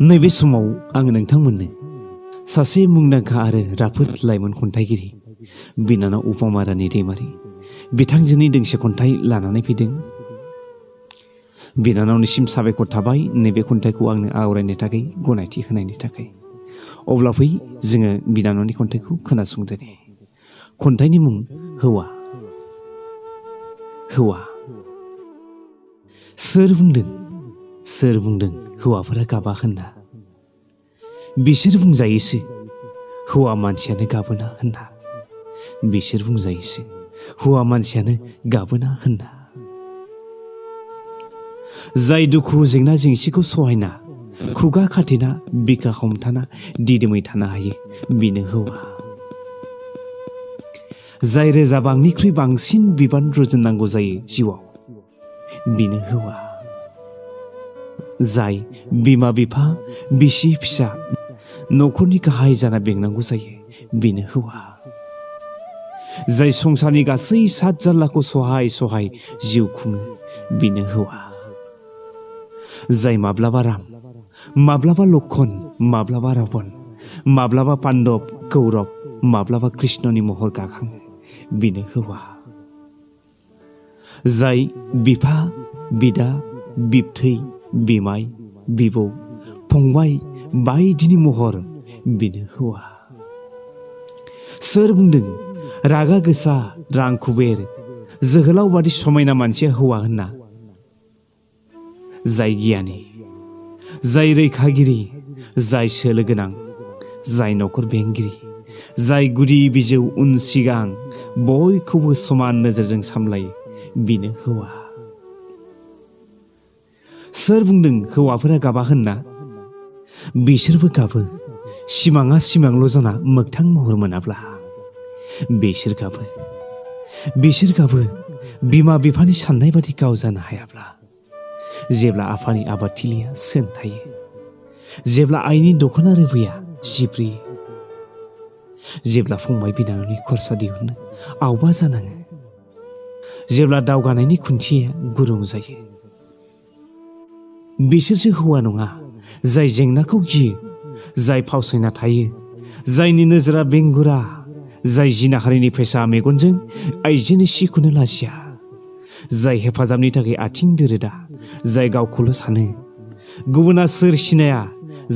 नैबे समाव आं नोंथांमोननो सासे मुंदांखा आरो राफोद लाइमोन खन्थाइगिरि बिनानाव उपमा रानि दैमारि बिथांजोनि दोंसे खन्थाइ लानानै फैदों। बिनानावनिसिम साबायखर थाबाय नैबे खन्थाइखौ आंनो आवरायनो थाखाय गनायथि होनायनि थाखाय। अब्ला फै जोङो बिनानावनि खन्थाइखौ खोनासंदोनि। खन्थाइनि मुं हौवा। हौवा। सोर बुंदों हौवाफोरा गाबा होनना? बिसोर बुंजायोसो हौवा मानसियानो गाबोना होनना। बिसोर बुंजायोसो हौवा मानसियानो गाबोना होनना। जाय दुखु जेंना जेंसिखौ सहायना खुगा खाथेना बिखा हमथाना दिदोमै थानो हायो बेनो हौवा। जाय रोजाबांनिख्रुइ बांसिन बिबान रुजुननांगौ जायो जिउआव बेनो हौवा। जाय बिमा बिफा बिसि फिसा न'खरनि गाहाय जाना बेंनांगौ जायो बेनो हौवा। जाय संसारनि गासै सात जारलाखौ सहाय जिउ खुङो बेनो हौवा। जाय माब्लाबा राम माब्लाबा लक्षण माब्लाबा राबन माब्लाबा पान्डब कौरब माब्लाबा कृष्णनि महर गाखाङो बेनो हौवा। जाय बिफा बिदा बिबथै बिमाय बिबौ फंबाय बायदिनि महर बेनो हौवा। सोर बुंदों रागा गोसा रां खुबेर जोहोलाव बादि समायना मानसिया हौवा होनना? जाय गियानि जाय रैखागिरि जाय सोलो गोनां जाय न'खर बेंगिरि जाय गुदि बिजौ उन सिगां बयखौबो समान नोजोरजों सामलायो बेनो हौवा। सोर बुंदों हौवाफोरा गाबा होनना? बिसोरबो गाबो सिमाङा सिमांल' जाना मोगथां महर मोनाब्ला। बिसोर गाबो बिमा बिफानि साननाय बादि गाव जानो हायाब्ला। जेब्ला आफानि आबादथिलिया सोन थायो जेब्ला आइनि दख'ना रोबैया जिब्रियो जेब्ला फंबाय बिनानावनि खरसा दिहुननो आवबा जानाङो जेब्ला दावगानायनि खुन्थिया गुरुं जायो। बिसोरसो हौवा नङा जाय जेंनाखौ गियो जाय फावसायना थायो जायनि नोजोरा बेंगुरा जाय जिनाहारिनि फेसा मेगनजों आइजोनि सिखौनो लाजिया जाय हेफाजाबनि थाखाय आथिं दोरोदा जाय गावखौल' सानो गुबुना सोर सिनाया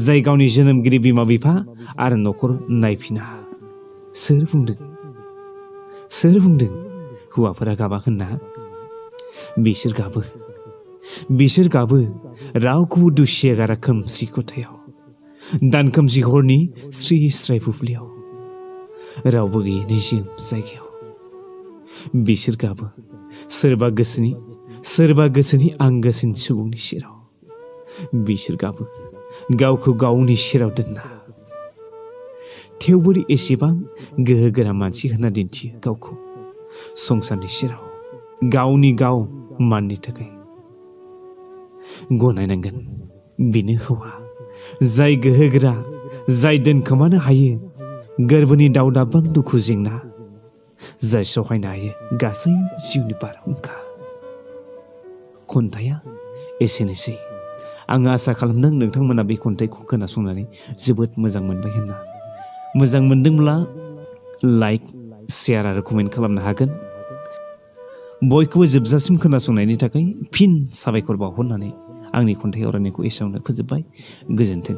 जाय गावनि जोनोमगिरि बिमा बिफा आरो न'खर नायफिना। सोर बुंदों हौवाफोरा गाबा होनना? बिसोर गाबो रावखौबो दुसिया गारा खोमसि खथायाव दान खोमसि हरनि स्रि स्राय बुब्लियाव रावबो गैयै निजोम जायगायाव। बिसोर गाबो सोरबा गोसोनि आंगोसिन सुबुंनि सेराव। बिसोर गाबो गावखौ गावनि सेराव दोनना थेवबोदि एसेबां गोहो गोरा मानसि होनना दिन्थियो गावखौ संसारनि सेराव गावनि गाव माननि थाखाय। गनायनांगोन बेनो हौवा जाय गोहोगोरा जाय दोनखोमानो हायो गोरबोनि दावदाबां दुखु जेंना जाय सहायनो हायो गासै जिउनि बारहुंखा। खन्थाइया एसेनोसै। आङो आसा खालामदों नोंथांमोना बे खन्थाइखौ खोनासंनानै जोबोद मोजां मोनबाय होनना। मोजां मोनदोंब्ला लाइक शेयार आरो कमेन्ट खालामनो हागोन। बयखौबो जोबजासिम खोनासंनायनि थाखाय फिन साबायखर बावहरनानै आंनि खन्थाइ आवरायनायखौ एसेयावनो फोजोबबाय। गोजोन्थों।